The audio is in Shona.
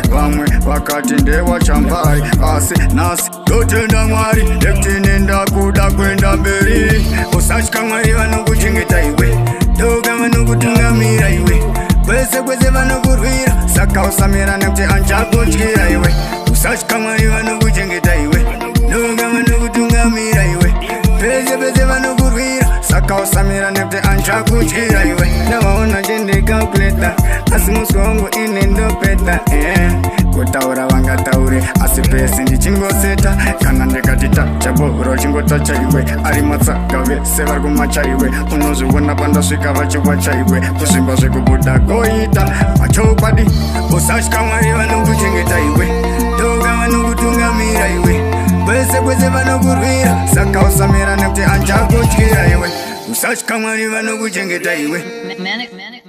Vamwe vakati ndewachamvari, asi nhasi ndotenda Mwari nekuti nendakuda kuenda mberi. Usatya, Mwari vanokuchengeta iwe, ndoga vanokutungamira iwe, kwese kwese vanokurwira, saka usamira nekuti anchakutyira iwe. Usatya, Mwari vanokuchengeta iwe, ndoga vanokutungamira iwe, pese pese vanokurwira, saka usamira nekuti anchakutyira iwe. Ndavaona chindicalculata, asi muswe wangu ini ndopeta, eh. Kutaura vangataure, asi pese ndichingoseta. Kana ndikati tachabhora, chingotacha iwe. Ari matsaga vese vari kumacha iwe, unozviona pandasvika vachiwacha iwe, kuzvimba zvekubuda koita pachokwadi. Usatya, Mwari vanokuchengeta iwe, ndoga vanokutungamira iwe, kwese kwese vanokurwira, saka usamira nekuti anchakutyira iwe. Usatya, Mwari vanokuchengeta iwe. Manic, manic,